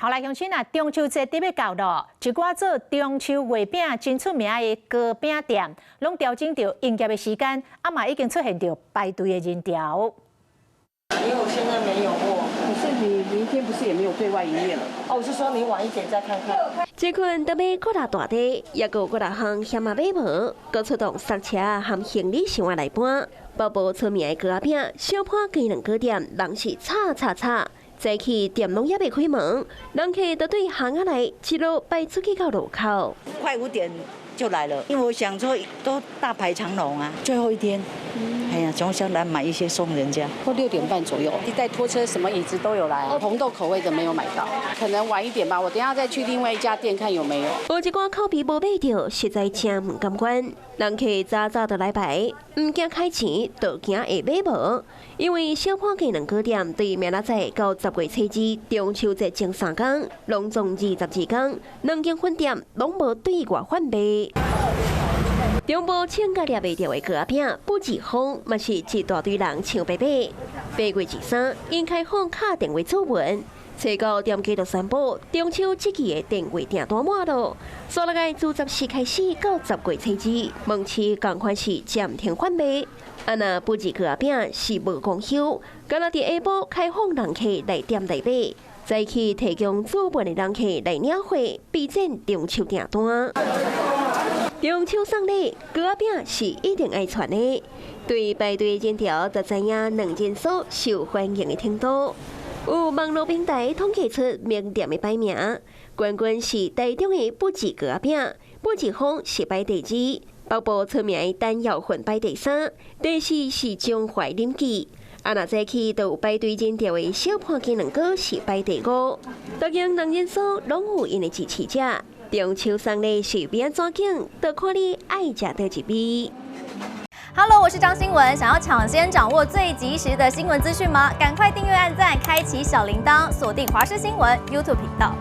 好來，鄉親啊，中秋節得欲到囉，一寡做中秋月餅真出名的糕餅店，攏調整著營業的時間，啊嘛已經出現著排隊的人潮。因為我現在沒有貨。可是你明天不是也沒有對外營業了？哦，我是說你晚一點再看看。這款得欲閣來大塊，也閣有幾若項險仔買無，閣出動剎車和行李箱來搬。北部出名的糕仔餅，小盤雞卵糕店，人是吵吵吵。早起店攏猶未開門，人客都對巷仔內一路排出去到路口。快5點就來了，因為我想說都大排長龍啊，最後一天，哎呀，總想來買一些送人家。或6點半左右，一帶拖車，什麼椅子都有來，紅豆口味的沒有買到，可能晚一點吧。我等下再去另外一家店看有沒有。有一寡口味無買著，實在真毋甘願。人客早早就來排，毋驚開錢，就驚會買無。因為小盤雞卵糕店對明仔載到10月初二中秋節前3工，攏總22工，兩間分店攏無對外販賣。中部穿甲掠袂著的糕仔餅，不二風嘛是一大堆人搶欲買。8月23，𪜶開放敲電話諮詢，初九店家就宣布中秋這季的電話訂單滿囉。煞落來自14開始到10月初二，門市仝款是暫停販賣。啊，若不二糕仔餅是無公休，干焦佇下晡開放人客來店內買，早起提供諮詢的人客來領貨，備戰中秋訂單。中秋送禮，糕仔餅是一定愛傳的。對排隊人潮，就知影兩人酥受歡迎的程度。有網路平台統計出名店的排名，冠軍是台中的不二糕仔餅，不二風是排第二，北部出名的陳耀訓排第三，第四是中懷林記。啊，若早起就有排隊人潮的小盤雞卵糕是排第五。逐間兩人酥攏有𪜶的支持者。中秋送禮是欲按怎揀，就看你愛食佗一味。 Hello，我是張新文。想要搶先掌握最及時的新聞資訊嗎？趕快訂閱、按讚、開啟小鈴鐺，鎖定華視新聞 YouTube 頻道。